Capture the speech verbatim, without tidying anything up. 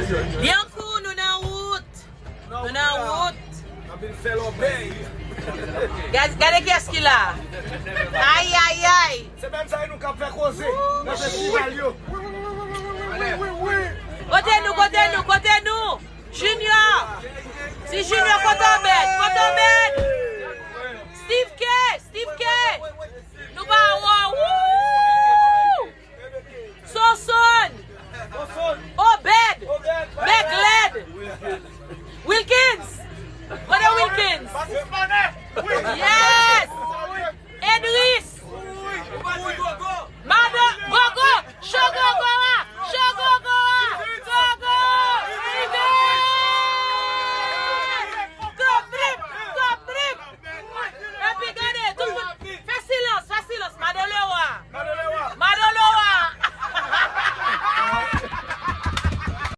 Byankou, nou nan wout. Nou nan wout. Gad- Gade kiyès ki la. Ay, ay, ay. Se menm sa nou k ap fè koze nan festival yo. Kote